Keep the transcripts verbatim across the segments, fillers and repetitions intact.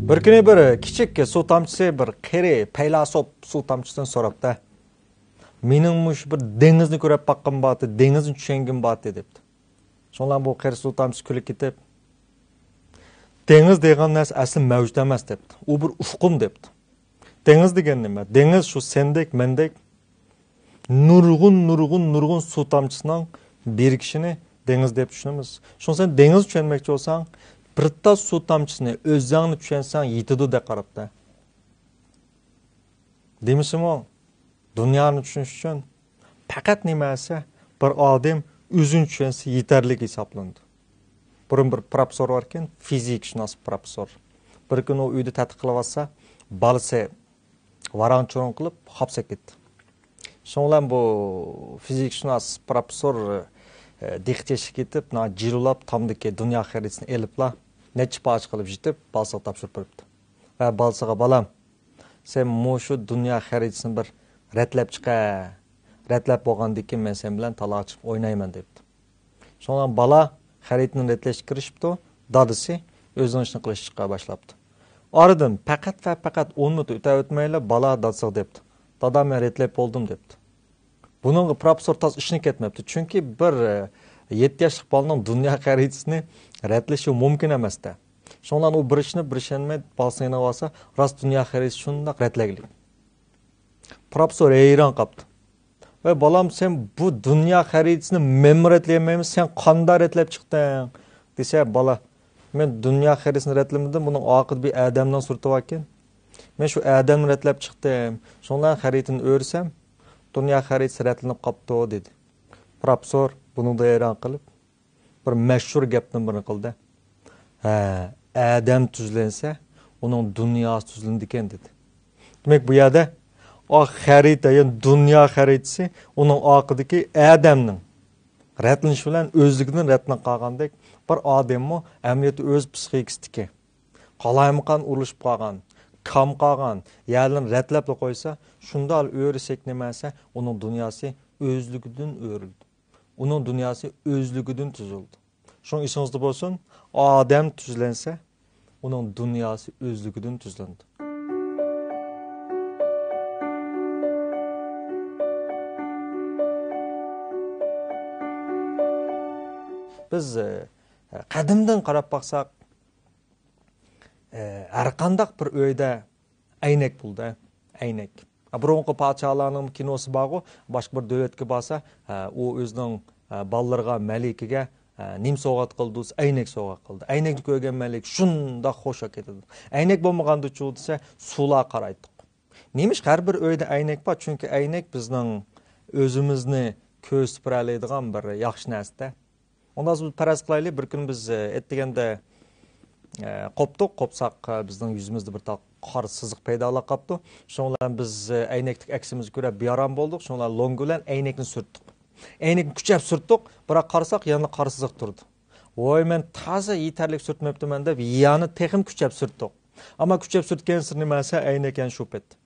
بىر كۈنى بىر كىچىك سۇ تامچىسى بىر قېرى پەيلاسوپ سۇ تامچىسىدىن سوراپتۇ. مېنىڭ مۇشۇ بىر دېڭىزنى كۆرۈپ باققىنىم بارتى، دېڭىزنى چۈشەنگىنىم بارتى دەپتۇ. شۇڭلار بۇ قېرى سۇ تامچىسى كۈلۈپ كېتىپ، دېڭىز دېگەن نەرسە ئەسلى مەۋجۇت ئەمەس دەپتۇ. ئۇ بىر ئۇقۇم دەپتۇ. دېڭىز دېگەن نېمە؟ دېڭىز شۇ سەندەك، مەندەك نۇرغۇن، نۇرغۇن، نۇرغۇن سۇ تامچىسىنىڭ بىرىكىشىنى دېڭىز دەپ چۈشىنىمىز. شۇڭا سەن دېڭىز چۈشەنمەكچى بولساڭ، بىر تال سۇ تامچىسىنى ئۆزۈڭنى چۈشەنسەڭ يېتىدۇ دەپ قاراپتۇ. دېمىسىمۇ، دۇنيانى چۈشىنىش ئۈچۈن پەقەت نېمە دېسە، بىر ئادەم ئۆزىنى چۈشەنسە يېتەرلىك ھېسابلىنىدۇ. بۇرۇن بىر پروفېسسور باركەن، فىزىكشۇناس پروفېسسور. بىر كۈنى ئۇ ئۆيدە تەتقىق قىلىۋاتسا، بالىسى ۋاراڭ-چۇرۇڭ قىلىپ قاپسەپ كەتتى. شۇنىڭ بىلەن بۇ فىزىكشۇناس پروفېسسور، ئە، دىققىتى كېتىپ، نا جىلۋىلاپ تامدىكى دۇنيا خەرىتىسىنى ئېلىپلا، نەچچە پارچە قىلىپ يېتىپ، بالىسىغا تاپشۇرۇپ بېرىپتۇ. ۋە بالىسىغا، بالام، سەن مۇشۇ دۇنيا خەرىتىسىنى بىر رەتلەپ چىقە. رەتلەپ بولغاندىن كېيىن مەن سەن بىلەن تالاغا چىقىپ ئوينايمەن دەپتۇ. شۇڭا بالا خەرىتىنى رەتلەشكە كىرىشىپتۇ. دادىسى ئۆزىنىڭ ئىشىنى قىلىشقا باشلاپتۇ. ئارىدىن پەقەت ۋە پەقەت ئون مىنۇت ئۆتەۋەتمەيلا بالا دادىسىغا دەپتۇ. دادا، مەن رەتلەپ بولدۇم دەپتۇ. بۇنىڭغا پروفېسسور تاس ئىشىنىپ كەتمەپتۇ. چۈنكى بىر، ئە، يەتتە ياشلىق بالىنىڭ دۇنيا خەرىتىسىنى رەتلىشى مۇمكىن ئەمەستە. شۇڭلار ئۇ بىر ئىشىنىپ، بىر ئىشەنمەي بالىسىنى يېنىغا ئالسا، راست دۇنيا خەرىتىسى شۇنداق رەتلەگلىك. پروفېسسور ھەيران قاپتۇ. ۋەي بالام، سەن بۇ دۇنيا خەرىتىسىنى مەنمۇ رەتلىيەلمەيمەن، سەن قانداق رەتلەپ چىقتىڭ؟ دېسە، بالا، مەن دۇنيا خەرىتىسىنى رەتلىمىدىم، بۇنىڭ ئارقىدا بىر ئادەمنىڭ سۈرىتى باركەن. مەن شۇ ئادەمنى رەتلەپ چىقتىم. شۇڭلار خەرىتىنى ئۆرۈسەم، دۇنيا خەرىتىسى رەتلىنىپ قاپتۇ، دېدى. پروفېسسور بۇنىڭدىن ھەيران قېلىپ، بىر مەشھۇر گەپنىڭ بىرىنى قىلدى. ھە، ئادەم تۈزلەنسە، ئۇنىڭ دۇنياسى تۈزلىنىدىكەن، دېدى. دېمەك، بۇ يەردە ئا خەرىتە، يەنى دۇنيا خەرىتىسى، ئۇنىڭ ئارقىدىكى ئادەمنىڭ رەتلىنىشى بىلەن ئۆزلۈكىدىن رەتلىنىپ قالغاندەك، بىر ئادەممۇ ئەمەلىيەتتە ئۆز پسىخىكىسىدىكى قالايمىقان ئۇرۇشۇپ قالغان، كام قالغان يەرلىرىنى رەتلەپلا قويسا، شۇنداق ئۆرۈسەك نېمە دېسە، ئۇنىڭ دۇنياسى ئۆزلۈكىدىن ئۆرۈلىدۇ. ئۇنىڭ دۇنياسى ئۆزلۈكىدىن تۈزۈلىدۇ. شۇڭا ئېسىڭىزدە بولسۇن، ئادەم تۈزلەنسە، ئۇنىڭ دۇنياسى ئۆزلۈكىدىن تۈزلىنىدۇ. بىز، ئە، قەدىمدىن قاراپ باقساق، ئە، ھەر قانداق بىر ئۆيدە ئەينەك بولىدۇ، ئەينەك. بۇرۇنقى پادىشاھلارنىڭ كىنوسى بارغۇ، باشقا بىر دۆلەتكە بارسا، ئە، ئۇ ئۆزىنىڭ، ئە، بالىلىرىغا، مەلىكىگە، ئە، نېمە سوۋغات قىلىدۇ دېسە، ئەينەك سوۋغات قىلىدۇ. ئەينەكنى كۆرگەن مەلىكە شۇنداق خۇش بولۇپ كېتىدۇ. ئەينەك بولمىغاندىچۇ دېسە، سۇلار قارايتتۇق. نېمىشقا ھەر بىر ئۆيدە ئەينەك بار؟ چۈنكى ئەينەك بىزنىڭ ئۆزىمىزنى كۆرسىتىپ بېرەلەيدىغان بىر ياخشى نەرسە-دە. ئۇنداق بولسا پەرەز قىلايلى، بىر كۈنى بىز، ئە، ئەتىگەندە، ئە، قوپتۇق. قوپساق، ئە، بىزنىڭ يۈزىمىزدە بىر تال قارا سىزىق پەيدا بولۇپ قاپتۇ. شۇنىڭ بىلەن بىز، ئە، ئەينەكتىكى ئەكسىمىزنى كۆرۈپ بىئارام بولدۇق. شۇنىڭ بىلەن لوڭگا بىلەن ئەينەكنى سۈرتتۇق. ئەينەكنى كۈچەپ سۈرتتۇق، بىراق قارىساق يەنە قارا سىزىق تۇرىدۇ. ۋوي، مەن تازا يېتەرلىك سۈرتمەپتىمەن دەپ يەنە تېخىمۇ كۈچەپ سۈرتتۇق. ئەمما كۈچەپ سۈرتكەنسېرى نېمە دېسە، ئەينەك يەنە شۇ پەت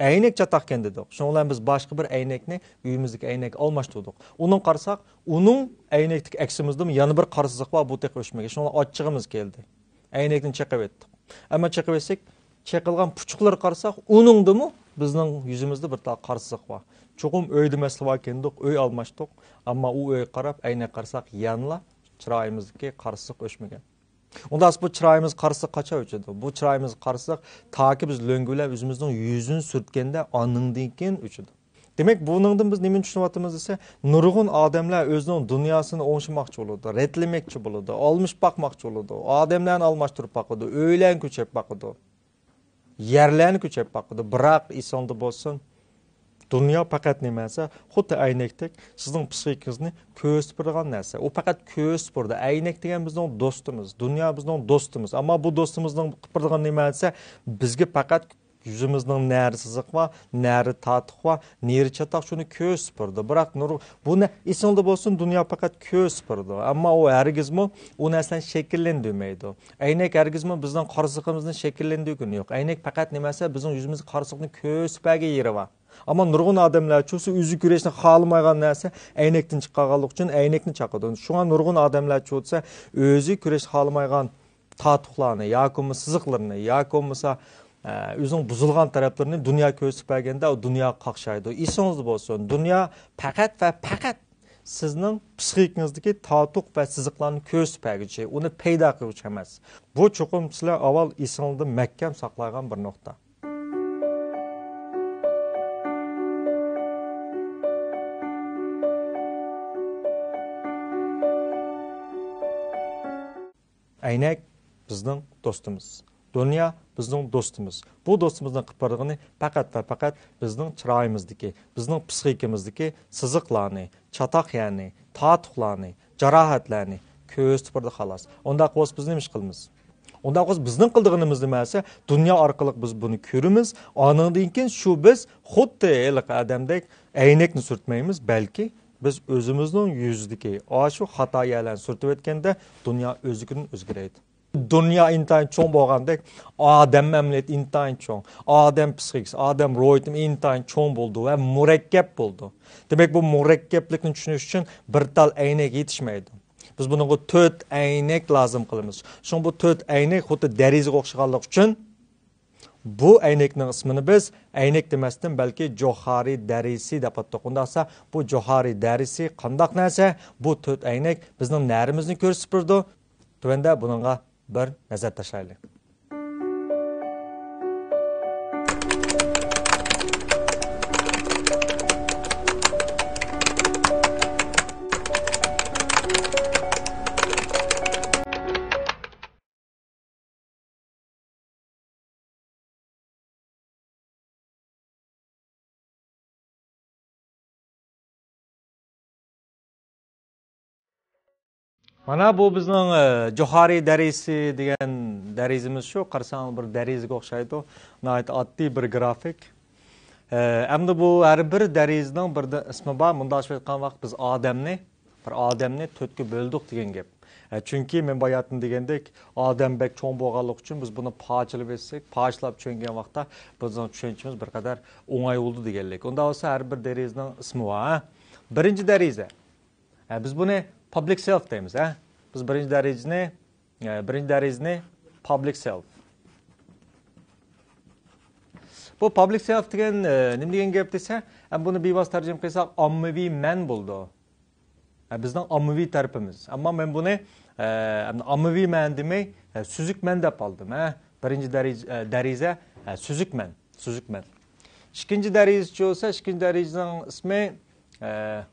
ئەينەك چاتاقكەن دېدۇق. شۇنىڭ بىلەن بىز باشقا بىر ئەينەكنى ئۆيىمىزدىكى ئەينەككە ئالماشتۇردۇق. ئۇنىڭ قارىساق، ئۇنىڭ ئەينەكتىكى ئەكسىمىزدىمۇ يەنە بىر قارا سىزىق بار، بۇ تېخى ئۆچمىگەن. شۇنىڭ بىلەن ئاچچىقىمىز كەلدى. ئەينەكنى چېقىۋەتتۇق. ئەمما چېقىۋەتسەك، چېقىلغان پۇچۇقلىرىغا قارىساق، ئۇنىڭدىمۇ بىزنىڭ يۈزىمىزدە بىر تال قارا سىزىق بار. چوقۇم ئۆيدە مەسىلە باركەن دېدۇق، ئۆي ئالماشتۇق. ئەمما ئۇ ئۆيگە قاراپ، ئەينەككە قارىساق، يەنىلا چىرايىمىزدىكى قارا سىزىق ئۆچمىگەن. ئۇنداق بولسا بۇ چىرايىمىز قارا سىزىق قاچان ئۆچىدۇ؟ بۇ چىرايىمىز قارا سىزىق تاكى بىز لۆڭگە بىلەن ئۆزىمىزنىڭ يۈزىنى سۈرتكەندە، ئانىڭدىن كېيىن ئۆچىدۇ. دېمەك، بۇنىڭدىن بىز نېمىنى چۈشىنىۋاتىمىز دېسە، نۇرغۇن ئادەملەر ئۆزىنىڭ دۇنياسىنى ئوڭشىماقچى بولىدۇ، رەتلىمەكچى بولىدۇ، ئالمىشىپ باقماقچى بولىدۇ، ئادەملەرنى ئالماشتۇرۇپ باقىدۇ، ئۆيلەرنى كۆچۈرۈپ باقىدۇ، يەرلەرنى كۆچۈرۈپ باقىدۇ. بىراق ئېسىڭدە بولسۇن، دۇنيا پەقەت نېمە دېسە، خۇددى ئەينەكتەك سىزنىڭ پسىخىكىڭىزنى كۆرسىتىپ بېرىدىغان نەرسە. ئۇ پەقەت كۆرسىتىپ بېرىدۇ. ئەينەك دېگەن بىزنىڭ دوستىمىز، دۇنيا بىزنىڭ دوستىمىز. ئەمما بۇ دوستىمىزنىڭ قىلىپ بېرىدىغان نېمە دېسە، بىزگە پەقەت يۈزىمىزنىڭ نەرە سىزىق بار، نەرە تارتۇق بار، نېرى چاتاق شۇنى كۆرسىتىپ بېرىدۇ. بىراق نۇر-، بۇ نە-، ئېسىڭدە بولسۇن، دۇنيا پەقەت كۆرسىتىپ بېرىدۇ. ئەمما ئۇ ھەرگىزمۇ ئۇ نەرسىلەرنى شەكىللەندۈرمەيدۇ. ئەينەك ھەرگىزمۇ بىزنىڭ قارىسىقىمىزنى شەكىللەندۈرگىنى يوق. ئەينەك پەقەت نېمە دېسە، بىزنىڭ يۈزىمىزگە قارىسىقنى كۆرسىتىپ بەرگەن يېرى بار. ئەمما نۇرغۇن ئادەملەر چۇسا ئۆزى كۆرۈشنى خالىمايدىغان نەرسە ئەينەكتىن چىقارغانلىقى ئۈچۈن ئەينەكنى چاقىدۇ. شۇڭا نۇرغۇن ئادەملەر چۇسا ئۆزى كۆرۈشنى خالىمايدىغان تارتۇقلارنى ياكى بولمىسا سىزىقلىرىنى ياكى بولمىسا، ئە، ئۆزىنىڭ بۇزۇلغان تەرەپلىرىنى دۇنيا كۆرسىتىپ بەرگەندە، ئۇ دۇنيا قاقشايدۇ. ئېسىڭىزدە بولسۇن، دۇنيا پەقەت ۋە پەقەت سىزنىڭ پسىخىكىڭىزدىكى تارتۇق ۋە سىزىقلارنى كۆرسىتىپ بەرگۈچى، ئۇنى پەيدا قىلغۇچى ئەمەس. بۇ چوقۇم سىلەر ئاۋۋال ئېسىڭىزدە مەھكەم ساقلايدىغان بىر نۇقتا. ئەينەك بىزنىڭ دوستىمىز. دۇنيا بىزنىڭ دوستىمىز. بۇ دوستىمىزنىڭ قىلىپ بېرىدىغىنى پەقەت ۋە پەقەت بىزنىڭ چىرايىمىزدىكى، بىزنىڭ پسىخىكىمىزدىكى سىزىقلارنى، چاتاق يەرنى، تارتۇقلارنى، جاراھەتلەرنى كۆرسىتىپ بېرىدۇ، خالاس. ئۇنداق بولسا بىز نېمە ئىش قىلىمىز؟ ئۇنداق بولسا بىزنىڭ قىلىدىغىنىمىز نېمە دېسە، دۇنيا ئارقىلىق بىز بۇنى كۆرىمىز، ئانىڭدىن كېيىن شۇ بىز خۇددى ھېلىقى ئادەمدەك ئەينەكنى سۈرتمەيمىز، بەلكى بىز ئۆزىمىزنىڭ يۈزىدىكى ئاشۇ خاتا يەرلەرنى سۈرتۈۋەتكەندە دۇنيا ئۆزلۈكىدىن ئۆزگىرەيدۇ. دۇنيا ئىنتايىن چوڭ بولغاندەك، ئادەم ئەمەلىيەتتە ئىنتايىن چوڭ. ئادەم پسىخىكىسى، ئادەم روھىيىتىمۇ ئىنتايىن چوڭ بولىدۇ ۋە مۇرەككەپ بولىدۇ. دېمەك، بۇ مۇرەككەپلىكنى چۈشىنىش ئۈچۈن بىر تال ئەينەك يېتىشمەيدۇ. بىز بۇنىڭغا تۆت ئەينەك لازىم قىلىمىز. شۇڭا بۇ تۆت ئەينەك خۇددى دەرىزىگە ئوخشىغانلىقى ئۈچۈن، بۇ ئەينەكنىڭ ئىسمىنى بىز ئەينەك دېمەستىن، بەلكى جوھارى دەرىسى دەپ ئاتىدۇق. ئۇنداقسا، بۇ جوھارى دەرىسى قانداق نەرسە؟ بۇ تۆت ئەينەك بىزنىڭ نەرىمىزنى كۆرسىتىپ بېرىدۇ. تۆۋەندە بۇنىڭغا بىر نەزەر تاشلايلى. مانا بۇ بىزنىڭ، ئە، جوھارى دەرىسى دېگەن دەرىزىمىز شۇ. قارىساڭ بىر دەرىزىگە ئوخشايدۇ. ناھايىتى ئاددىي بىر گرافىك. ئە، ئەمدى بۇ ھەر بىر دەرىزىنىڭ بىر دە-، ئىسمى بار. مۇنداقچە ئېيتقان ۋاقىت بىز ئادەمنى، بىر ئادەمنى تۆتكە بۆلدۇق دېگەن گەپ. ئە، چۈنكى مەن باياتىن دېگەندەك، ئادەم بەك چوڭ بولغانلىقى ئۈچۈن بىز بۇنى پارچىلىۋەتسەك، پارچىلاپ چۈشەنگەن ۋاقىتتا بىزنىڭ چۈشەنچىمىز بىر قەدەر ئوڭاي بولىدۇ دېگەنلىك. ئۇنداق بولسا ھەر بىر دەرىزىنىڭ ئىسمى بار، ھە؟ بىرىنچى دەرىزە. ھە، بىز بۇنى پابلىك سېلف دەيمىز، ھە؟ بىز بىرىنچى دەرىجىنى، ھە، بىرىنچى دەرىجىنى پابلىك سېلف. بۇ پابلىك سېلف دېگەن، ئە، نېمە دېگەن گەپ دېسە، ھەم بۇنى بىۋاسىتە تەرجىمە قىلساق، ئاممىۋى مەن بولىدۇ. ھە، بىزنىڭ ئاممىۋى تەرىپىمىز. ئەمما مەن بۇنى، ئە، ئاممىۋى مەن دېمەي، ئە، سۈزۈك مەن دەپ ئالدىم، ھە. بىرىنچى دەرىج-، ئە، دەرىجە، ئە، سۈزۈك مەن، سۈزۈك مەن. ئىككىنچى دەرىجىچە بولسا، ئىككىنچى دەرىجىنىڭ ئىسمى، ئە،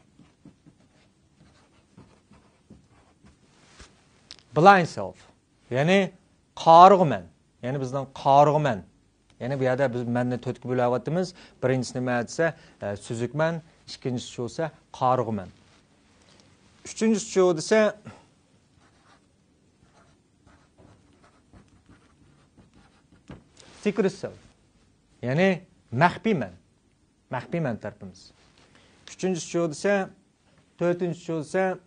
بلايند سېلف، يەنى قارىغۇ مەن. يەنى بىزنىڭ قارىغۇ مەن. يەنى بۇ يەردە بىز مەننى تۆتكە بۆلۈۋاتىمىز. بىرىنچىسى نېمە دېسە، ئە، سۈزۈك مەن، ئىككىنچىسى بولسا قارىغۇ مەن. ئۈچىنچىسى دېسە، سىكرېت سېلف. يەنى مەخپىي مەن. مەخپىي مەن تەرىپىمىز. ئۈچىنچىسى دېسە، تۆتىنچىسى دېسە،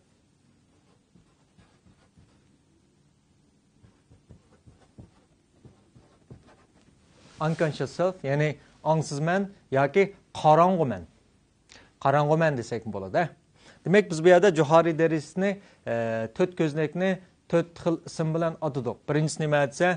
ئانكونشىيەس سېلف، يەنى ئاڭسىز مەن ياكى قاراڭغۇ مەن. قاراڭغۇ مەن دېسەكمۇ بولىدۇ. دېمەك، بىز بۇ يەردە جوھارى دەرىسىنى، ئە، تۆت كۆزنەكنى تۆت خىل ئىسىم بىلەن ئاتىدۇق. بىرىنچىسى نېمە دېسە،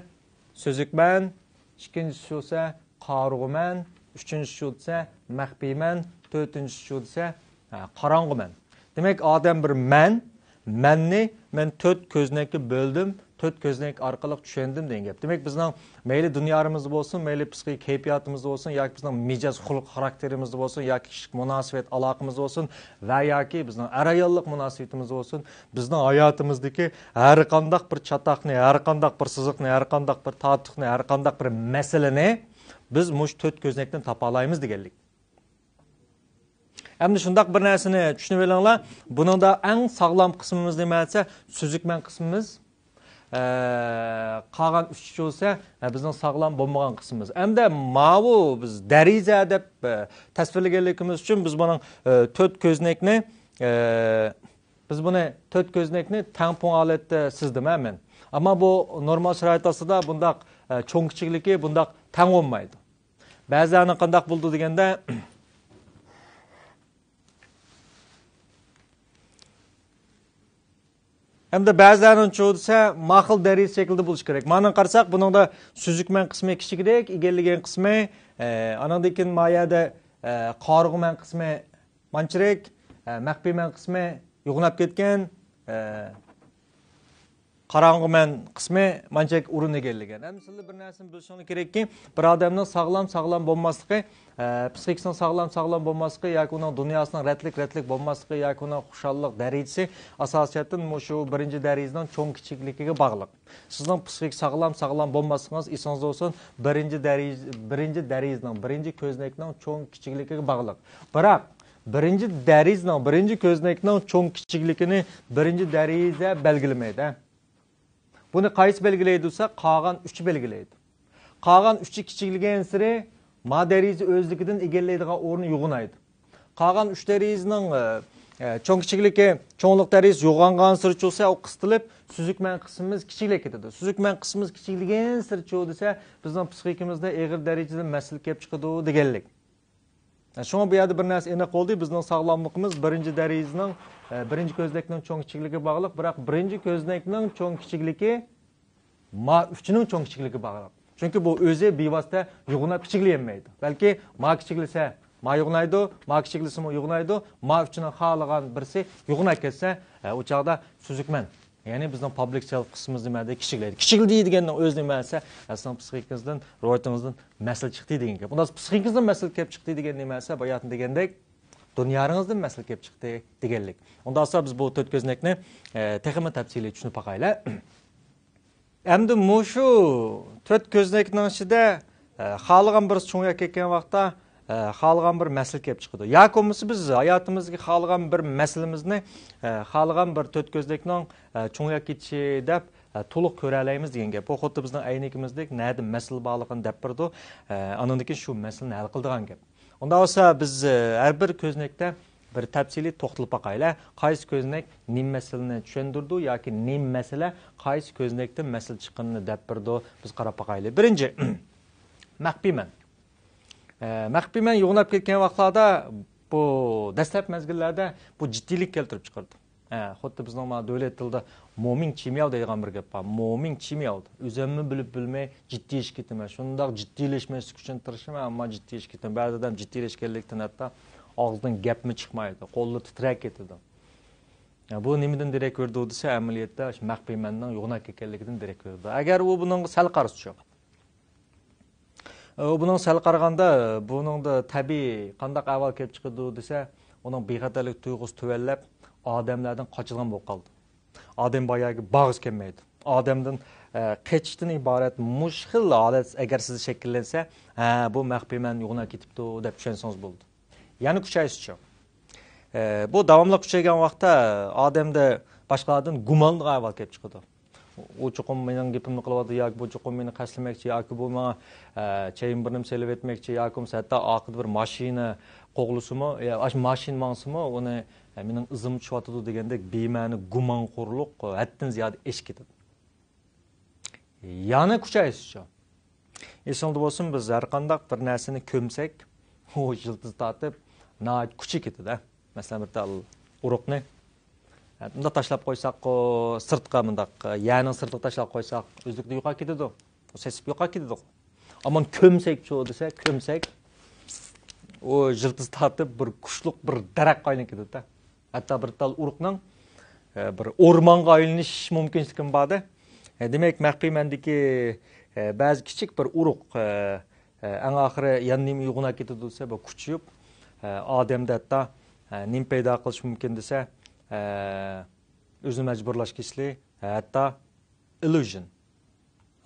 سۈزۈك مەن، ئىككىنچىسى بولسا قارىغۇ مەن، ئۈچىنچىسى بولسا مەخپىي مەن، تۆتىنچىسى بولسا، ھە، قاراڭغۇ مەن. دېمەك، ئادەم بىر مەن، مەننى مەن تۆت كۆزنەككە بۆلدۈم، تۆت كۆزنەك ئارقىلىق چۈشەندىم دېگەن گەپ. دېمەك، بىزنىڭ مەيلى دۇنيارىمىزدا بولسۇن، مەيلى پسىخىك كەيپىياتىمىزدا بولسۇن، ياكى بىزنىڭ مىجەز خۇلق خاراكتېرىمىزدا بولسۇن، ياكى كىشىلىك مۇناسىۋەت ئالاقىمىزدا بولسۇن ۋە ياكى بىزنىڭ ئەر-ئاياللىق مۇناسىۋىتىمىزدا بولسۇن، بىزنىڭ ھاياتىمىزدىكى ھەر قانداق بىر چاتاقنى، ھەر قانداق بىر سىزىقنى، ھەر قانداق بىر تارتۇقنى، ھەر قانداق بىر مەسىلىنى بىز مۇشۇ تۆت كۆزنەكتىن تاپالايمىز دېگەنلىك. ئەمدى شۇنداق بىر نەرسىنى چۈشىنىۋېلىڭلار. بۇنىڭدا ئەڭ ساغلام قىسمىمىز نېمە دېسە، سۈزۈكمەن قىسمىمىز، ئە، قالغان ئۈچ بولسا، ئە، بىزنىڭ ساغلام بولمىغان قىسمىمىز. ئەمدى ماۋۇ بىز دەرىزە دەپ، ئە، تەسۋىرلىگەنلىكىمىز ئۈچۈن بىز بۇنىڭ، ئە، تۆت كۆزنەكنى، ئە، بىز بۇنى تۆت كۆزنەكنى تەڭپۇڭ ھالەتتە سىزدىم، ھە، مەن. ئەمما بۇ نورمال شارائىت ئاستىدا بۇنداق، ئە، چوڭ كىچىكلىكى بۇنداق تەڭ بولمايدۇ. بەزىلەرنىڭ قانداق بولىدۇ دېگەندە، ئەمدى بەزىلەرنىڭچۇ دېسە، ما خىل دەرىجە شەكلىدە بولۇشى كېرەك. مانىڭغا قارىساق، بۇنىڭدا سۈزۈك مەن قىسمى كىچىكرەك، ئىگىلىگەن قىسمى، ئە، ئانىڭدىن كېيىن ما يەردە، ئە، قارىغۇ مەن قىسمى مانچىرەك، ئە، مەخپىي مەن قىسمى يوغىناپ كەتكەن، ئە، قاراڭغۇ مەن قىسمى مانچەك ئورۇن ئىگىلىگەن. ئەمدى سىلەر بىر نەرسىنى بىلىشىڭلار كېرەككى، بىر ئادەمنىڭ ساغلام، ساغلام بولماسلىقى، ئە، پسىخىكىسىنىڭ ساغلام، ساغلام بولماسلىقى ياكى ئۇنىڭ دۇنياسىنىڭ رەتلىك، رەتلىك بولماسلىقى ياكى ئۇنىڭ خۇشاللىق دەرىجىسى ئاساسىي جەھەتتىن مۇشۇ بىرىنچى دەرىجىنىڭ چوڭ كىچىكلىكىگە باغلىق. سىزنىڭ پسىخىك ساغلام، ساغلام بولماسلىقىڭىز ئېسىڭىزدە بولسۇن، بىرىنچى دەرىجە، بىرىنچى دەرىجىنىڭ، بىرىنچى كۆزنەكنىڭ چوڭ كىچىكلىكىگە باغلىق. بىراق، بىرىنچى دەرىجىنىڭ، بىرىنچى كۆزنەكنىڭ چوڭ كىچىكلىكىنى بىرىنچى دەرىجە بەلگىلىمەيدۇ. بۇنى قايسى بەلگىلەيدۇ دېسە، قالغان ئۈچى بەلگىلەيدۇ. قالغان ئۈچى كىچىكلىگەنسېرى ما دەرىجە ئۆزلۈكىدىن ئىگىلەيدىغان ئورنى يوغىنايدۇ. قالغان ئۈچ دەرىجىنىڭ، ئە، ئە، چوڭ كىچىكلىكى، چوڭلۇق دەرىجىسى يوغانغانسېرى چۇسا، ئۇ قىستىلىپ، سۈزۈك مەن قىسمىمىز كىچىكلەپ كېتىدۇ. سۈزۈك مەن قىسمىمىز كىچىكلىگەنسېرى چۇ دېسە، بىزنىڭ پسىخىكىمىزدا ئېغىر دەرىجىدە مەسىلە كېلىپ چىقىدۇ دېگەنلىك. شۇڭا بۇ يەردە بىر نەرسە ئېنىق بولدى، بىزنىڭ ساغلاملىقىمىز بىرىنچى دەرىجىنىڭ، ئە، بىرىنچى كۆزنەكنىڭ چوڭ كىچىكلىكىگە باغلىق، بىراق بىرىنچى كۆزنەكنىڭ چوڭ كىچىكلىكى ما ئۈچىنىڭ چوڭ كىچىكلىكىگە باغلىق. چۈنكى بۇ ئۆزى بىۋاسىتە يوغىناپ كىچىكلىيەلمەيدۇ. بەلكى ما كىچىكلىسە، ما يوغىنايدۇ، ما كىچىكلىسىمۇ يوغىنايدۇ، ما ئۈچىنىڭ خالىغان بىرسى يوغىناپ كەتسە، ئە، ئۇ چاغدا سۈزۈكمەن. يەنى بىزنىڭ پابلىك سېلف قىسمىمىز نېمە دېدى؟ كىچىكلەيدۇ. كىچىكلىدى دېگەننىڭ ئۆزى نېمە دېسە، ئە، سىزنىڭ پسىخىكىڭىزدىن، روھىيىتىڭىزدىن مەسىلە چىقتى دېگەن گەپ. ئۇندا پسىخىكىڭىزدىن مەسىلە كېلىپ چىقتى دېگەن نېمە دېسە، باياتىن دېگەندەك، دۇنيارىڭىزدىن مەسىلە كېلىپ چىقتى دېگەنلىك. ئۇنداق بولسا بىز بۇ تۆت كۆزنەكنى، ئە، تېخىمۇ تەپسىلىي چۈشىنىپ باقايلى. ئەمدى مۇشۇ تۆت كۆزنەكنىڭ ئىچىدە، ئە، خالىغان بىرسى چوڭىيىپ كەتكەن ۋاقىتتا، ئە، خالىغان بىر مەسىلە كېلىپ چىقىدۇ. ياكى بولمىسا بىز ھاياتىمىزدىكى خالىغان بىر مەسىلىمىزنى، ئە، خالىغان بىر تۆت كۆزنەكنىڭ، ئە، چوڭىيىپ كېتىشى دەپ، ئە، تولۇق كۆرەلەيمىز دېگەن گەپ. بۇ خۇددى بىزنىڭ ئەينىكىمىزدەك نەدە مەسىلە بارلىقىنى دەپ بېرىدۇ. ئە، ئاندىن كېيىن شۇ مەسىلىنى ھەل قىلىدىغان گەپ. ئۇنداق بولسا بىز، ئە، ھەر بىر كۆزنەكتە بىر تەپسىلىي توختىلىپ باقايلى. قايسى كۆزنەك نېمە مەسىلىنى چۈشەندۈرىدۇ ياكى نېمە مەسىلە قايسى كۆزنەكتىن مەسىلە چىققىنىنى دەپ بېرىدۇ، بىز قاراپ باقايلى. بىرىنچى، مەخپىي مەن. ئە، مەخپىي مەن يوغىناپ كەتكەن ۋاقىتلاردا بۇ دەسلەپ مەزگىللەردە بۇ جىددىيلىك كەلتۈرۈپ چىقىرىدۇ. ئە، خۇددى بىزنىڭ مانا دۆلەت تىلىدا مومىڭ چىمياۋ دەيدىغان بىر گەپ بار. مومىڭ چىمياۋ. ئۆزۈممۇ بىلىپ بىلمەي جىددىيلىشىپ كېتىمەن. شۇنداق جىددىيلەشمەسلىك ئۈچۈن تىرىشىمەن، ئەمما جىددىيلىشىپ كېتىمەن. بەزى ئادەم جىددىيلەشكەنلىكتىن ھەتتا ئاغزىدىن گەپمۇ چىقمايدۇ. قوللىرى تىترەپ كېتىدۇ. يا، بۇ نېمىدىن دېرەك بېرىدۇ دېسە، ئەمەلىيەتتە شۇ مەخپىي مەننىڭ يوغىناپ كەتكەنلىكىدىن دېرەك بېرىدۇ. ئەگەر ئۇ بۇنىڭغا سەل قارىسىچۇ. ئۇ بۇنىڭ سەل قارىغاندا، بۇنىڭدا تەبىئىي قانداق ئەھۋال كېلىپ چىقىدۇ دېسە، ئۇنىڭ بىخەتەرلىك تۇيغۇسى تۆۋەنلەپ، ئادەملەردىن قاچىدىغان بولۇپ قالىدۇ. ئادەم باياقى بارغۇسى كەلمەيدۇ. ئادەمدىن، ئە، قېچىشتىن ئىبارەت مۇشۇ خىل ھالەت ئەگەر سىزدە شەكىللەنسە، ھە، بۇ مەخپىي مەن يوغىناپ كېتىپتۇ دەپ چۈشەنسىڭىز بولىدۇ. يەنە كۈچەيسىچۇ. ئە، بۇ داۋاملىق كۈچەيگەن ۋاقىتتا ئادەمدە باشقىلاردىن گۇمانلىق ئەھۋال كېلىپ چىقىدۇ. ئۇ چوقۇم مېنىڭ گېپىمنى قىلىۋاتىدۇ ياكى بۇ چوقۇم مېنى قەستلىمەكچى ياكى بۇ ماڭا، ئە، چەينى بىر نېمە سېلىۋەتمەكچى ياكى بولمىسا ھەتتا ئارقىدا بىر ماشىنا قوغلىسىمۇ، يا ئاشۇ ماشىنا ماڭسىمۇ ئۇنى، ئە، مېنىڭ ئىزىمغا چۈشۈۋاتىدۇ دېگەندەك بىمەنە گۇمانخورلۇق ھەددىدىن زىيادە ئېشىپ كېتىدۇ. يەنە كۈچەيسىچۇ. ئېسىڭلاردا بولسۇن، بىز ھەر قانداق بىر نەرسىنى كۆمسەك، ئۇ يىلتىز تارتىپ، ناھايىتى كۈچىيىپ كېتىدۇ. مەسىلەن، بىر تال ئۇرۇقنى، ھە، مۇنداق تاشلاپ قويساق، ئۇ سىرتقا مۇنداق، يەرنىڭ سىرتىغا تاشلاپ قويساق، ئۆزلۈكىدىن يوقاپ كېتىدۇ. ئۇ سېسىپ يوقاپ كېتىدۇ. ئەمما كۆمسەكچۇ دېسە، كۆمسەك، ئۇ يىلتىز تارتىپ، بىر كۈچلۈك بىر دەرەخكە ئايلىنىپ كېتىدۇ. ھەتتا بىر تال ئۇرۇقنىڭ، ئە، بىر ئورمانغا ئايلىنىش مۇمكىنچىلىكىمۇ بار-دە. ئە، دېمەك، مەخپىي مەندىكى، ئە، بەزى كىچىك بىر ئۇرۇق، ئە، ئە، ئەڭ ئاخىرى يەنە نېمە يوغىناپ كېتىدۇ دېسە، بۇ كۈچىيىپ، ئە، ئادەمدە ھەتتا، ئە، نېمە پەيدا قىلىشى مۇمكىن دېسە، ئە، ئۆزىنى مەجبۇرلاش كېسىلى، ھەتتا ئىلليۇژن.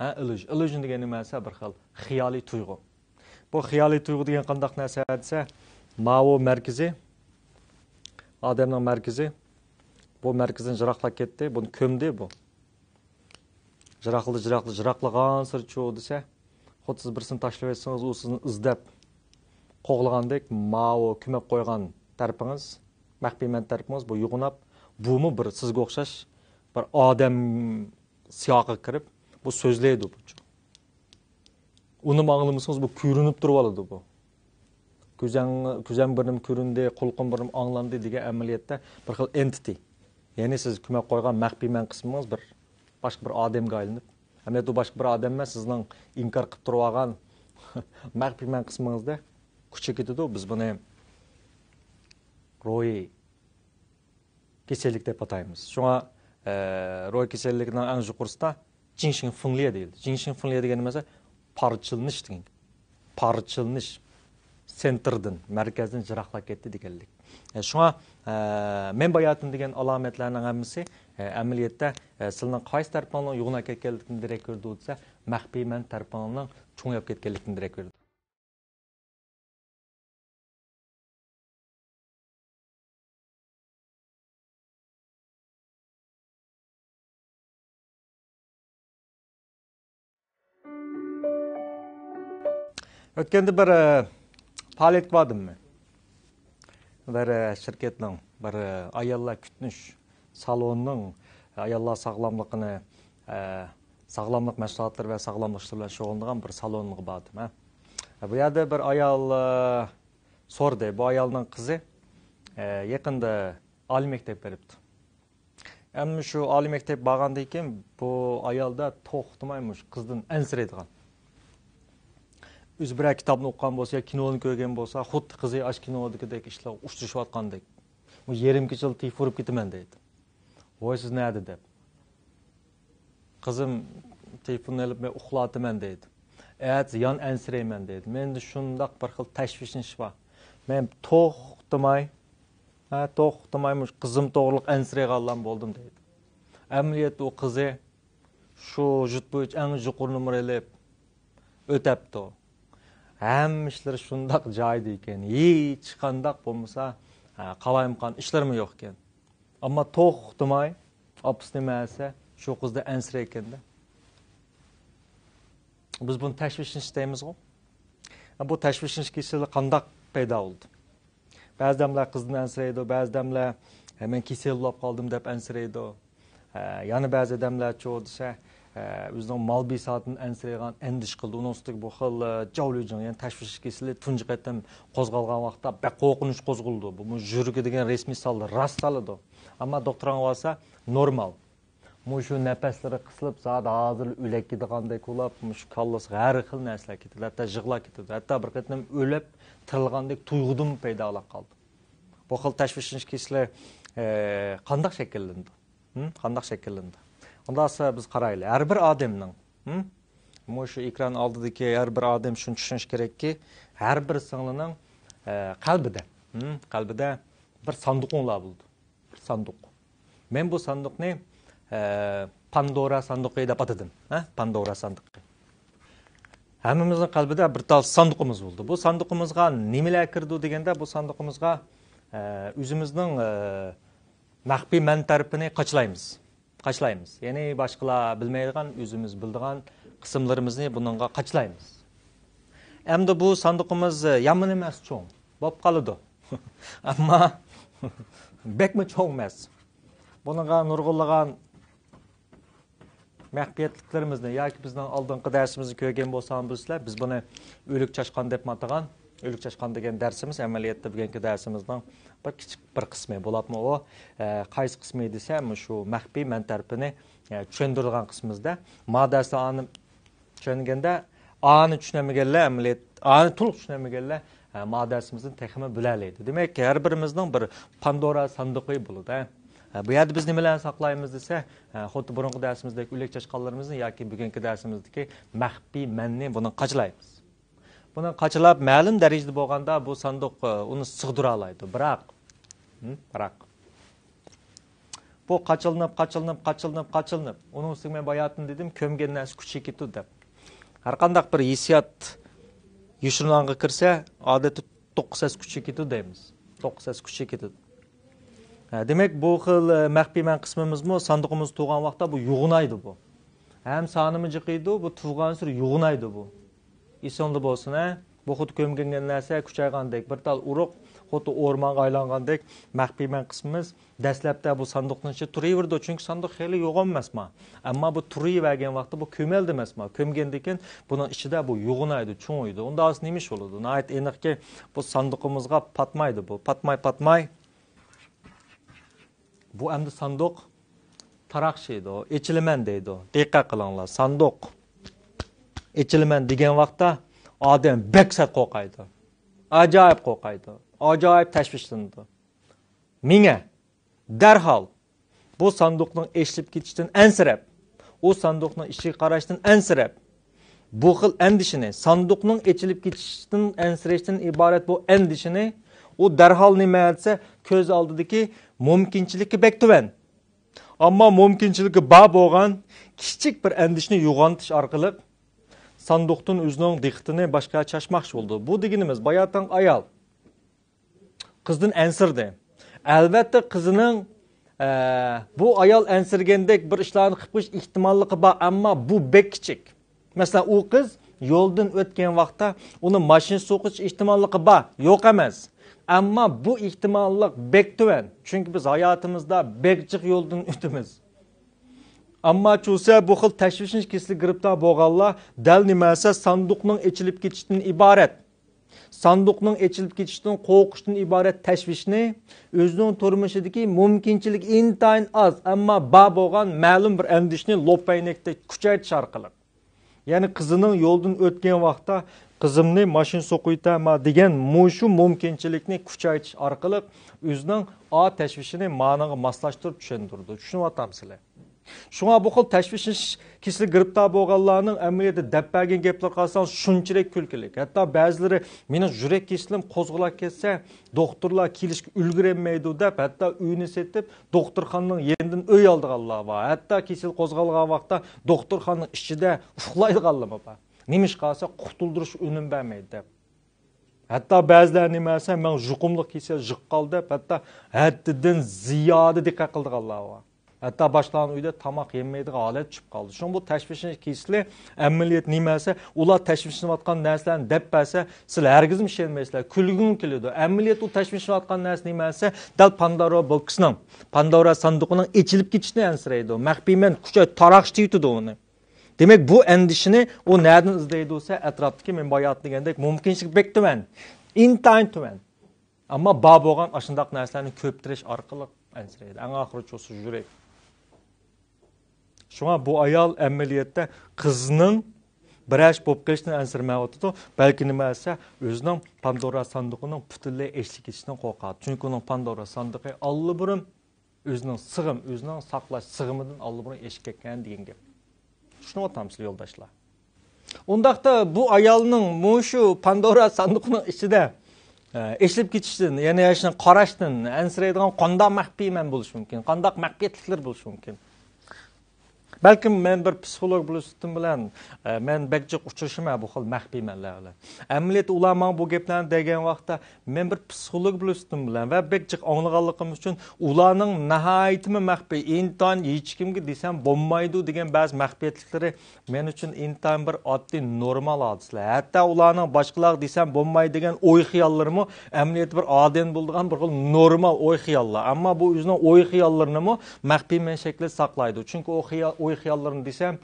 ھە، ئىلليۇژن. ئىلليۇژن دېگەن نېمە دېسە، بىر خىل خىيالىي تۇيغۇ. بۇ خىيالىي تۇيغۇ دېگەن قانداق نەرسە دېسە، ماۋۇ مەركىزى، ئادەمنىڭ مەركىزى، بۇ مەركىزدىن يىراقلاپ كەتتى، بۇنى كۆمدى بۇ. يىراقلىدى، يىراقلىدى، يىراقلىغانسېرى چۇ دېسە، خۇددى سىز بىرسىنى تاشلىۋەتسىڭىز، ئۇ سىزنى ئىزدەپ قوغلىغاندەك، ماۋۇ كۆمۈپ قويغان تەرىپىڭىز، مەخپىي مەن تەرىپىڭىز، بۇ يوغىناپ، بۇمۇ بىر سىزگە ئوخشاش بىر ئادەم سىياقىغا كىرىپ، بۇ سۆزلەيدۇ بۇچۇ. ئۇنىمۇ ئاڭلىمىسىڭىز، بۇ كۆرۈنۈپ تۇرۇۋالىدۇ بۇ. كۆزەڭ-، كۆزەم بىر نېمە كۆرۈندى، قۇلىقىم بىر نېمە ئاڭلاندى دېگەن ئەمەلىيەتتە بىر خىل ئېنتىتى. يەنى سىز كۆمۈپ قويغان مەخپىي مەن قىسمىڭىز بىر باشقا بىر ئادەمگە ئايلىنىپ، ئەمەلىيەتتە ئۇ باشقا بىر ئادەم ئەمەس، سىزنىڭ ئىنكار قىلىپ تۇرۇۋالغان مەخپىي مەن قىسمىڭىزدا كۆچۈپ كېتىدۇ. بىز بۇنى روھىي كېسەللىك دەپ ئاتايمىز. شۇڭا، ئە، روھىي كېسەللىكنىڭ ئەڭ يۇقىرىسىدا جىڭشىڭ فېڭليې دېيىلدى. جىڭشىڭ فېڭليې دېگەن نېمە دېسە، پارچىلىنىش دېگەن. پارچىلىنىش. سېنتىردىن، مەركەزدىن يىراقلاپ كەتتى دېگەنلىك. ئە، شۇڭا، ئە، مەن باياتىن دېگەن ئالامەتلەرنىڭ ھەممىسى، ئە، ئەمەلىيەتتە، ئە، سىلىنىڭ قايسى تەرىپىڭنىڭ يوغىناپ كەتكەنلىكىدىن دېرەك بېرىدۇ دېسە، مەخپىي مەن تەرىپىڭنىڭ چوڭىيىپ كەتكەنلىكىدىن دېرەك بېرىدۇ. ئۆتكەندە بىر، ئە، پائالىيەتكە باردىم مەن. بىر، ئە، شىركەتنىڭ بىر، ئە، ئاياللار كۈتۈنۈش سالونىنىڭ ئاياللار ساغلاملىقىنى، ئە، ساغلاملىق مەھسۇلاتلىرى ۋە ساغلاملىق ئىشلىرى بىلەن شۇغۇللىنىدىغان بىر سالونىغا باردىم، ھە. بۇ يەردە بىر ئايال، ئە، سورىدى. بۇ ئايالنىڭ قىزى، ئە، يېقىندا ئالىي مەكتەپ بېرىپتۇ. ئەمما شۇ ئالىي مەكتەپ بارغاندىن كېيىن بۇ ئايالدا توختىماي مۇشۇ قىزدىن ئەنسىرەيدىغان. ئۆزى بىرەر كىتابنى ئوقۇغان بولسا يا كىنونى كۆرگەن بولسا، خۇددى قىزى ئاشۇ كىنودىكىدەك ئىشلارغا ئۇچرىشىۋاتقاندەك. بۇ يېرىم كېچىلا تېلېفون ئۇرۇپ كېتىمەن دەيدۇ. ۋوي، سىز نەدە دەپ. قىزىم تېلېفوننى ئېلىپ، مەن ئۇخلاۋاتىمەن دەيدۇ. ئەتىسى يەنە ئەنسىرەيمەن دەيدۇ. مەندە شۇنداق بىر خىل تەشۋىشلىنىش بار. مەن توختىماي، ھە، توختىماي مۇشۇ قىزىم توغرىلىق ئەنسىرەيدىغانلا بولدۇم دەيدۇ. ئەمەلىيەتتە ئۇ قىزى شۇ يۇرت بويىچە ئەڭ يۇقىرى نومۇر ئېلىپ ئۆتەپتۇ. ھەممە ئىشلىرى شۇنداق جايىدا ئىكەن. ھېچقانداق بولمىسا، ھە، قالايمىقان ئىشلىرىمۇ يوق ئىكەن. ئەمما توختىماي ئاپىسى نېمە دېسە، شۇ قىزدا ئەنسىرەيدىكەن-دە. بىز بۇنى تەشۋىشلىنىش دەيمىزغۇ. بۇ تەشۋىشلىنىش كېسىلى قانداق پەيدا بولدى؟ بەزى ئادەملەر قىزدىن ئەنسىرەيدۇ، بەزى ئادەملەر، «ھە، مەن كېسەل بولاپ قالدىم» دەپ ئەنسىرەيدۇ. ھە، يەنە بەزى ئادەملەرچۇ دېسە، ھە، ئۆزىنىڭ مال بىساتىدىن ئەنسىرەيدىغان، ئەندىشە قىلىدۇ. ئۇنىڭ ئۈستىگە بۇ خىل، ھە، جاۋلىجىڭ، يەنى تەشۋىش كېسىلى تۇنجى قېتىم قوزغالغان ۋاقىتتا بەك قورقۇنچ قوزغىلىدۇ. بۇ يۈرىكى دېگەن رەسمىي ساندا راست سالىدۇ. ئەمما دوختۇرغا بارسا نورمال. مۇشۇ نەپەسلىرى قىسىلىپ، زادى ھازىر ئۆلۈپ كېتىدىغاندەك بولاپ، مۇشۇ كاللىسىغا ھەر خىل نەرسىلەر كېتىدۇ. ھەتتا يىغلاپ كېتىدۇ. ھەتتا بىر قېتىم ئۆلۈپ تىرىلغاندەك تۇيغۇدىن پەيدا بولۇپ قالدى. بۇ خىل تەشۋىشلىنىش كېسىلى، ئە، قانداق شەكىللىنىدۇ؟ ھىم؟ قانداق شەكىللىنىدۇ؟ ئۇنداقسا بىز قارايلى. ھەر بىر ئادەمنىڭ، ھىم؟ مۇشۇ ئېكران ئالدىدىكى ھەر بىر ئادەم شۇنى چۈشىنىشى كېرەككى، ھەر بىر سىڭلىنىڭ، ئە، قەلبىدە، ھىم؟ قەلبىدە بىر ساندۇقۇڭلار بولىدۇ. بىر ساندۇق. مەن بۇ ساندۇقنى، ئە، پاندورا ساندۇقى دەپ ئاتىدىم. ھە؟ پاندورا ساندۇقى. ھەممىمىزنىڭ قەلبىدە بىر تال ساندۇقىمىز بولىدۇ. بۇ ساندۇقىمىزغا نېمىلەر كىرىدۇ دېگەندە، بۇ ساندۇقىمىزغا، ئە، ئۆزىمىزنىڭ، ئە، مەخپىي مەن تەرىپىنى قاچىلايمىز. قاچىلايمىز. يەنى باشقىلار بىلمەيدىغان، ئۆزىمىز بىلىدىغان قىسىملىرىمىزنى بۇنىڭغا قاچىلايمىز. ئەمدى بۇ ساندۇقىمىز يامان ئەمەس، چوڭ بولۇپ قالىدۇ. ئەمما بەكمۇ چوڭ ئەمەس. بۇنىڭغا نۇرغۇنلىغان مەخپىيەتلىكلىرىمىزنى ياكى بىزنىڭ ئالدىنقى دەرسىمىزنى كۆرگەن بولساڭلار بىلىسىلەر، بىز بۇنى ئۆلۈك چاشقان دەپ ئاتىغان. ئۆلۈك چاشقان دېگەن دەرسىمىز ئەمەلىيەتتە بۈگۈنكى دەرسىمىزنىڭ بىر كىچىك بىر قىسمى بولۇپمۇ ئۇ، ئە، قايسى قىسمى دېسە، مۇشۇ مەخپىي مەن تەرىپىنى، ئە، چۈشەندۈرىدىغان قىسمىمىزدا. مادەسى ئانى چۈشەنگەندە، ئانى چۈشىنەلمىگەنلەر ئەمەلىيەت، ئانى تولۇق چۈشىنەلمىگەنلەر، ئە، مادەسىمىزنى تېخىمۇ بىلەلەيدۇ. دېمەك، ھەر بىرىمىزنىڭ بىر پاندورا ساندۇقى بولىدۇ، ھە. ئە، بۇ يەردە بىز نېمىلەرنى ساقلايمىز دېسە، ئە، خۇددى بۇرۇنقى دەرسىمىزدەك ئۆلۈك چاشقانلىرىمىزنى ياكى بۈگۈنكى دەرسىمىزدىكى مەخپىي مەننى بۇنىڭغا قاچىلايمىز. بۇنى قاچىلاپ، مەلۇم دەرىجىدە بولغاندا بۇ ساندۇق، ئۇنى سىغدۇرالايدۇ. بىراق، ھىم، بىراق. بۇ قاچىلىنىپ، قاچىلىنىپ، قاچىلىنىپ، قاچىلىنىپ. ئۇنىڭ ئۈستىگە مەن باياتىن دېدىم، كۆمگەن نەرسە كۈچىيىپ كېتىدۇ دەپ. ھەرقانداق بىر ھېسسىيات يوشۇرۇنغانغا كىرسە، ئادەتتە توققۇز ھەسسە كۈچىيىپ كېتىدۇ دەيمىز. توققۇز ھەسسە كۈچىيىپ كېتىدۇ. ھە، دېمەك، بۇ خىل، ئە، مەخپىي مەن قىسمىمىزمۇ ساندۇقىمىز تۇغان ۋاقىتتا بۇ يوغىنايدۇ بۇ. ھەم سانىمۇ جىقىيدۇ، بۇ تۇغانسېرى يوغىنايدۇ بۇ. ئېسىڭدە بولسۇن، ھە؟ بۇ خۇددى كۆمگەن نەرسە كۈچەيگەندەك، بىر تال ئۇرۇق خۇددى ئورمانغا ئايلانغاندەك، مەخپىي مەن قىسمىمىز دەسلەپتە بۇ ساندۇقنىڭ ئىچىدە تۇرۇۋېرىدۇ، چۈنكى ساندۇق خېلى يوغان ئەمەسما. ئەمما بۇ تۇرۇۋەرگەن ۋاقىتتا بۇ كۆمەلدى ئەمەسما. كۆمگەندىن كېيىن بۇنىڭ ئىچىدە بۇ يوغىنايدۇ، چوڭىيىدۇ. ئۇنداق بولسا نېمە ئىش بولىدۇ؟ ناھايىتى ئېنىقكى، بۇ ساندۇقىمىزغا پاتمايدۇ بۇ. پاتماي، پاتماي. بۇ ئەمدى ساندۇق تاراقشىيدۇ، ئېچىلىمەن دەيدۇ. دىققەت قىلىڭلار، ساندۇق ئېچىلىمەن دېگەن ۋاقىتتا ئادەم بەك سەت قورقايدۇ. ئاجايىپ قورقايدۇ. ئاجايىپ تەشۋىشلىنىدۇ. مېڭە دەرھال بۇ ساندۇقنىڭ ئېچىلىپ كېتىشىدىن ئەنسىرەپ، ئۇ ساندۇقنىڭ ئىچىگە قاراشتىن ئەنسىرەپ، بۇ خىل ئەندىشىنى، ساندۇقنىڭ ئېچىلىپ كېتىشىدىن ئەنسىرەشتىن ئىبارەت بۇ ئەندىشىنى، ئۇ دەرھال نېمە دېسە، كۆز ئالدىدىكى مۇمكىنچىلىككە بەك تۆۋەن، ئەمما مۇمكىنچىلىكى بار بولغان كىچىك بىر ئەندىشىنى يوغانتىش ئارقىلىق ساندۇقتىن ئۆزىنىڭ دىققىتىنى باشقا چاچماقچى بولىدۇ. بۇ دېگىنىمىز باياتىنقى ئايال قىزدىن ئەنسىرىدى. ئەلۋەتتە، قىزىنىڭ، ئە، بۇ ئايال ئەنسىرىگەندەك بىر ئىشلارنى قىلىپ قويۇش ئېھتىماللىقى بار، ئەمما بۇ بەك كىچىك. مەسىلەن، ئۇ قىز يولدىن ئۆتكەن ۋاقىتتا ئۇنى ماشىنا سوقۇش ئېھتىماللىقى بار، يوق ئەمەس. ئەمما بۇ ئېھتىماللىق بەك تۆۋەن. چۈنكى بىز ھاياتىمىزدا بەك جىق يولدىن ئۆتىمىز. ئەمما چۇسە بۇ خىل تەشۋىشلىنىش كېسىلىگە گىرىپتار بولغانلار دەل نېمە دېسە ساندۇقنىڭ ئېچىلىپ كېتىشىدىن ئىبارەت. ساندۇقنىڭ ئېچىلىپ كېتىشىدىن قورقۇشتىن ئىبارەت تەشۋىشنى ئۆزىنىڭ تۇرمۇشىدىكى مۇمكىنچىلىكى ئىنتايىن ئاز، ئەمما بار بولغان مەلۇم بىر ئەندىشىنى لوپەينەكتەك كۈچەيتىش ئارقىلىق. يەنى قىزىنىڭ يولدىن ئۆتكەن ۋاقىتتا قىزىمنى ماشىنا سوقۇۋېتەما دېگەن مۇشۇ مۇمكىنچىلىكنى كۈچەيتىش ئارقىلىق ئۆزىنىڭ ئا تەشۋىشىنى مانىڭغا ماسلاشتۇرۇپ چۈشەندۈرىدۇ. چۈشىنىۋاتامسىلەر؟ شۇڭا بۇ خىل تەشۋىشلىنىش كېسىلىگە گىرىپتار بولغانلارنىڭ ئەمەلىيەتتە دەپ بەرگەن گەپلىرى قارىساڭ شۇنچىلىك كۈلكىلىك. ھەتتا بەزىلىرى مېنىڭ يۈرەك كېسىلىم قوزغىلا كەتسە، دوختۇرلار كېلىشكە ئۈلگۈرەلمەيدۇ دەپ، ھەتتا ئۆيىنى سېتىپ، دوختۇرخانىنىڭ يېنىدىن ئۆي ئالىدىغانلار بار. ھەتتا كېسەل قوزغالغان ۋاقىتتا دوختۇرخانىنىڭ ئىچىدە ئۇخلايدىغانلارمۇ بار. نېمىشقا دېسە، قۇتۇلدۇرۇش ئۈنۈم بەرمەيدۇ دەپ. ھەتتا بەزىلەر نېمە دېسە، ماڭا يۇقۇملۇق كېسەل يۇققان دەپ، ھەتتا ھەددىدىن زىيادە دىققەت قىلىدىغانلار بار. ھەتتا باشقىلارنىڭ ئۆيىدە تاماق يېمەيدىغان ھالەت چۈشۈپ قالدى. شۇڭا بۇ تەشۋىشلىنىش كېسىلى ئەمەلىيەت نېمە دېسە، ئۇلار تەشۋىشلىنىۋاتقان نەرسىلەرنى دەپ بەرسە، سىلەر ھەرگىزمۇ ئىشەنمەيسىلەر. كۈلگۈڭ كېلىدۇ. ئەمەلىيەت ئۇ تەشۋىشلىنىۋاتقان نەرسە نېمە دېسە، دەل پاندورا بوكسىنىڭ، پاندورا ساندۇقىنىڭ ئېچىلىپ كېتىشىنى ئەنسىرەيدۇ. مەخپىيمەن كۈچەي تاراقشىتىۋېتىدۇ ئۇنى. دېمەك، بۇ ئەندىشىنى ئۇ نەدىن ئىزدەيدۇ دېسە، ئەتراپتىكى مەن باياتىن دېگەندەك مۇمكىنچىلىك بەك تۆۋەن. ئىنتايىن تۆۋەن. ئەمما بار بولغان ئاشۇنداق نەرسىلەرنى كۆپتۈرۈش ئارقىلىق ئەنسىرەيدۇ. ئەڭ ئاخىرى چۇسا يۈرەك. شۇڭا بۇ ئايال ئەمەلىيەتتە قىزنىڭ بىر ئىش بولۇپ قېلىشىدىن ئەنسىرىمەيۋاتىدۇ. بەلكى نېمە دېسە، ئۆزىنىڭ پاندورا ساندۇقىنىڭ پۈتۈنلەي ئېچىلىپ كېتىشىدىن قورقىدۇ. چۈنكى ئۇنىڭ پاندورا ساندۇقى ئاللىبۇرۇن ئۆزىنىڭ سىغىم، ئۆزىنىڭ ساقلاش سىغىمىدىن ئاللىبۇرۇن ئېشىپ كەتكەن دېگەن گەپ. چۈشىنىۋاتامسىلەر يولداشلار؟ ئۇنداقتا بۇ ئايالنىڭ مۇشۇ پاندورا ساندۇقىنىڭ ئىچىدە، ئە، ئېچىلىپ كېتىشتىن، يەنى شۇنى قاراشتىن ئەنسىرەيدىغان قانداق مەخپىيمەن بولۇشى مۇمكىن؟ قانداق مەخپىيەتلىكلىرى بولۇشى مۇمكىن؟ بەلكىم مەن بىر پسىخولوگ بولۇش سۈپىتىم بىلەن، ئە، مەن بەك جىق ئۇچرىشىمەن بۇ خىل مەخپىيمەنلەر بىلەن. ئەمەلىيەتتە ئۇلار ماڭا بۇ گەپلەرنى دېگەن ۋاقىتتا، مەن بىر پسىخولوگ بولۇش سۈپىتىم بىلەن ۋە بەك جىق ئاڭلىغانلىقىم ئۈچۈن ئۇلارنىڭ ناھايىتىمۇ مەخپىي، ئىنتايىن ھېچكىمگە دېسەم بولمايدۇ دېگەن بەزى مەخپىيەتلىكلىرى مەن ئۈچۈن ئىنتايىن بىر ئاددىي، نورمال ھادىسىلەر. ھەتتا ئۇلارنىڭ باشقىلارغا دېسەم بولمايدۇ دېگەن ئوي خىياللىرىمۇ ئەمەلىيەتتە بىر ئادەمدە بولىدىغان بىر خىل نورمال ئوي خىياللار. ئەمما بۇ ئۆزىنىڭ ئوي خىياللىرىنىمۇ مەخپىيمەن شەكلىدە ساقلايدۇ. چۈنكى ئۇ خىيال، ئوي خىياللىرىنى دېسەم،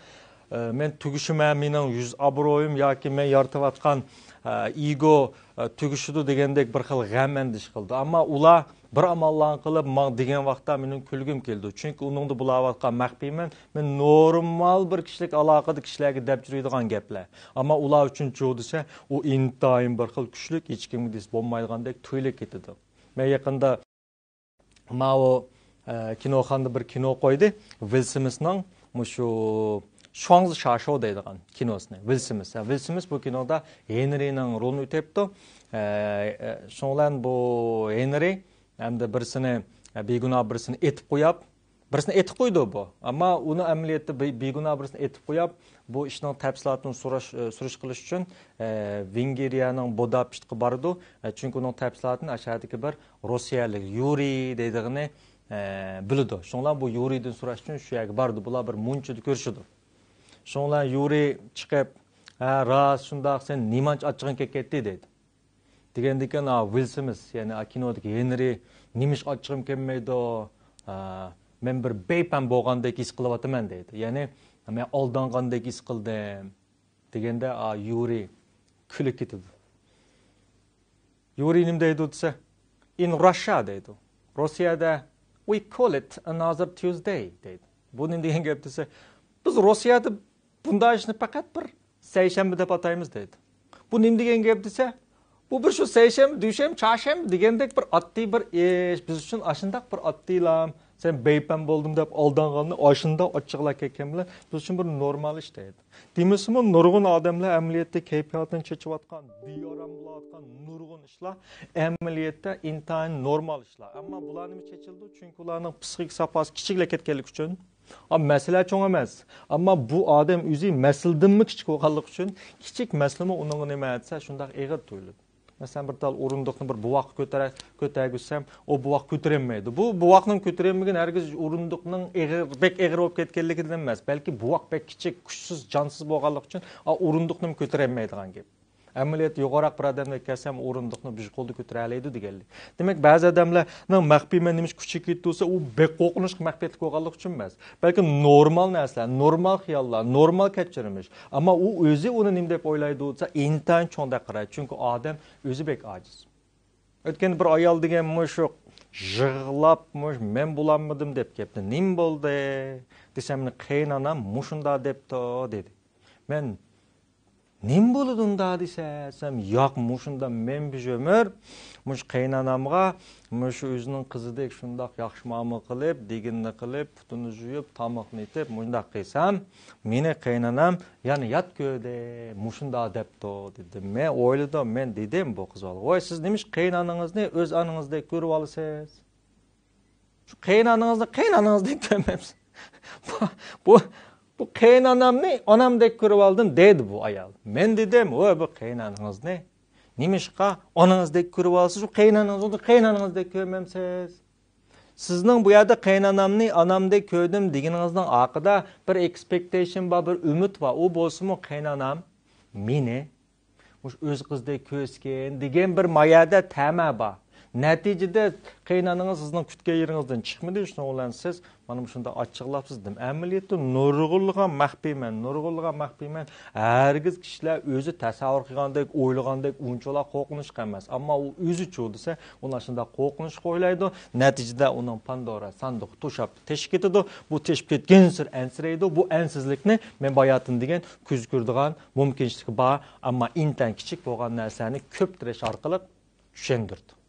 ئە، مەن تۈگىشىمەن، مېنىڭ يۈز ئابرۇيۇم ياكى مەن يارىتىۋاتقان، ئە، ئىگو، ئە، تۈگىشىدۇ دېگەندەك بىر خىل غەم ئەندىشە قىلىدۇ. ئەمما ئۇلار بىر ئاماللارنى قىلىپ ماڭا دېگەن ۋاقىتتا مېنىڭ كۈلگۈم كېلىدۇ. چۈنكى ئۇنىڭدا بولاۋاتقان مەخپىيمەن، مەن نورمال بىر كىشىلىك ئالاقىدە كىشىلەرگە دەپ يۈرىدىغان گەپلەر. ئەمما ئۇلار ئۈچۈن چۇ دېسە، ئۇ ئىنتايىن بىر خىل كۈچلۈك، ھېچكىمگە دېسە بولمايدىغاندەك تۇيۇلۇپ كېتىدۇ. مەن يېقىندا ماۋۇ، ئە، كىنوخانىدا بىر كىنو قويدى. ۋىل سىمىسنىڭ مۇشۇ شۇاڭزى شاشو دەيدىغان كىنوسىنى. ۋىل سىمىس. ھە، ۋىل سىمىس بۇ كىنودا ھېنرىنىڭ رولىنى ئۆتەپتۇ. ئە، ئە، شۇنىڭ بىلەن بۇ ھېنرى ئەمدى بىرسىنى، ئە، بىگۇناھ بىرسىنى ئېتىپ قوياپ، بىرسىنى ئېتىپ قويىدۇ بۇ. ئەمما ئۇنى ئەمەلىيەتتە بى-، بىگۇناھ بىرسىنى ئېتىپ قوياپ، بۇ ئىشنىڭ تەپسىلاتىنى سوراش، ئە، سۈرۈش قىلىش ئۈچۈن، ئە، ۋېنگىرىيەنىڭ بۇداپېشتقا بارىدۇ. ئە، چۈنكى ئۇنىڭ تەپسىلاتىنى ئاشۇ يەردىكى بىر روسىيەلىك يۇرىي دەيدىغىنى، ئە، بىلىدۇ. شۇڭلار بۇ يۇرىيدىن سوراش ئۈچۈن شۇ يەرگە بارىدۇ. بۇلار بىر مۇنچىدا كۆرۈشىدۇ. شۇڭلار يۇرىي چىقىپ، ھە، راست شۇنداق، سەن نېمانچە ئاچچىقىڭ كەپ كەتتى دەيدۇ. دېگەندىكىن، ئا، ۋىل سىمىس، يەنى، ئا، كىنودىكى ھېنرى، نېمىشقا ئاچچىقىم كەلمەيدۇ؟ ئا، مەن بىر بەيپەن بولغاندەك ھېس قىلىۋاتىمەن دەيدۇ. يەنى، مەن ئالدانغاندەك ھېس قىلدىم. دېگەندە، ئا، يۇرىي كۈلۈپ كېتىدۇ. يۇرىي نېمە دەيدۇ دېسە، «In Russia» دەيدۇ. روسىيەدە "We call it another Tuesday" دەيدۇ. بۇ نېمە دېگەن گەپ دېسە، بىز روسىيەدە بۇنداق ئىشنى پەقەت بىر سەيشەنبە دەپ ئاتايمىز دەيدۇ. بۇ نېمە دېگەن گەپ دېسە، بۇ بىر شۇ سەيشەنبە، دۈشەنبە، چارشەنبە دېگەندەك بىر ئاددىي بىر ئىش. بىز ئۈچۈن ئاشۇنداق بىر ئاددىيلام. سەن بەيپەم بولدۇم دەپ ئالدانغاننى ئاشۇنداق ئاچچىقلاپ كەتكەن بىلەن بىز ئۈچۈن بىر نورمال ئىش دەيدۇ. دېمىسىمۇ نۇرغۇن ئادەملەر ئەمەلىيەتتە كەيپىياتىنى چېچىۋاتقان، بىئارام بولۇۋاتقان نۇرغۇن ئىشلار ئەمەلىيەتتە ئىنتايىن نورمال ئىشلار. ئەمما بۇلار نېمە چېچىلىدۇ؟ چۈنكى ئۇلارنىڭ پسىخىك ساپاسى كىچىكلەپ كەتكەنلىكى ئۈچۈن. ئا، مەسىلە چوڭ ئەمەس. ئەمما بۇ ئادەم ئۆزى مەسىلىدىنمۇ كىچىك بولغانلىقى ئۈچۈن كىچىك مەسىلىمۇ ئۇنىڭغا نېمە دېسە شۇنداق ئېغىر تۇيۇلىدۇ. مەسىلەن، بىر تال ئورۇندۇقنى بىر بوۋاققا كۆتۈرە-، كۆتەرگۈزسەم، ئۇ بوۋاق كۆتۈرەلمەيدۇ. بۇ بوۋاقنىڭ كۆتۈرەلمىگىنى ھەرگىز ئورۇندۇقنىڭ ئېغىر، بەك ئېغىر بولۇپ كەتكەنلىكىدىن ئەمەس، بەلكى بوۋاق بەك كىچىك، كۈچسىز، جانسىز بولغانلىقى ئۈچۈن، ئا، ئورۇندۇقنىمۇ كۆتۈرەلمەيدىغان گەپ. ئەمەلىيەتتە يوغانراق بىر ئادەمگە كەلسەم، ئورۇندۇقنى بىر قولدا كۆتۈرەلەيدۇ دېگەنلىك. دېمەك، بەزى ئادەملەرنىڭ مەخپىيمەن نېمىشقا كۈچى كېتىۋاتسا، ئۇ بەك قورقۇنچلۇق مەخپىيەتلىك بولغانلىقى ئۈچۈن ئەمەس. بەلكى نورمال نەرسىلەر، نورمال خىياللار، نورمال كەچۈرمىش. ئەمما ئۇ ئۆزى ئۇنى نېمە دەپ ئويلايدۇ دېسە، ئىنتايىن چوڭ دەپ قارايدۇ. چۈنكى ئادەم ئۆزى بەك ئاجىز. ئۆتكەندە بىر ئايال دېگەن مۇشۇ يىغلاپ، مۇشۇ مەن بولالمىدىم دەپ كەپتۇ. نېمە بولدى دېسەم، مېنى قېيىنئانام مۇشۇنداق دەپتۇ دېدى. مەن نېمە بولىدۇ ئۇنداق دېسە، دېسەم، ياق، مۇشۇنداق مەن بىر ئۆمۈر مۇشۇ قېيىنئانامغا مۇشۇ ئۆزىنىڭ قىزىدەك شۇنداق ياخشى مۇئامىلە قىلىپ، دېگىنىنى قىلىپ، پۇتىنى جۇيۇپ، تامىقىنى ئېتىپ، مۇنداق قىلسام، مېنى قېيىنئانام يەنە يات كۆردى، مۇشۇنداق دەپتۇ، دېدىم. مەن ئويلىدىم، مەن دېدىم بۇ قىز بالىغا، ۋاي، سىز نېمىش قېيىنئانىڭىزنى ئۆز ئانىڭىزدەك كۆرۈۋالىسىز؟ شۇ قېيىنئانىڭىزنى قېيىنئانىڭىزدەك كۆرمەمسىز؟ بۇ، بۇ، بۇ قېيىنئانامنى ئانامدەك كۆرۈۋالدىم، دېدى بۇ ئايال. مەن دېدىم، ۋاي، بۇ قېيىنئانىڭىزنى نېمىشقا ئانىڭىزدەك كۆرۈۋالىسىز، شۇ قېيىنئانىڭىزنى قېيىنئانىڭىزدەك كۆرمەمسىز؟ سىزنىڭ بۇ يەردە قېيىنئانامنى ئانامدەك كۆردۈم دېگىنىڭىزنىڭ ئارقىدا بىر ئېكسپېكتېيشن بار، بىر ئۈمىد بار. ئۇ بولسىمۇ قېيىنئانام مېنى مۇشۇ ئۆز قىزىدەك كۆرسىكىن دېگەن بىر مايەدە تەمە بار. نەتىجىدە قېيىنئانىڭىز سىزنىڭ كۈتكەن يېرىڭىزدىن چىقمىدى، شۇنىڭ بىلەن سىز مانا مۇشۇنداق ئاچچىقلاپسىز دېدىم. ئەمەلىيەتتە نۇرغۇنلىغان مەخپىيمەن، نۇرغۇنلىغان مەخپىيمەن. ھەرگىز كىشىلەر ئۆزى تەسەۋۋۇر قىلغاندەك، ئويلىغاندەك ئۇنچىۋالا قورقۇنچلۇق ئەمەس. ئەمما ئۇ ئۆزىچۇ دېسە، ئۇنى شۇنداق قورقۇنچلۇق ئويلايدۇ. نەتىجىدە ئۇنىڭ پاندورا ساندۇقى توشاپ تېشىپ كېتىدۇ. بۇ تېشىپ كەتكەنسېرى ئەنسىرەيدۇ. بۇ ئەنسىزلىكنى مەن باياتىن دېگەن كۆزگە كۆرىدىغان مۇمكىنچىلىكى بار، ئەمما ئىنتايىن كىچىك بولغان نەرسىلەرنى كۆپتۈرۈش ئارقىلىق چۈشەندۈردى.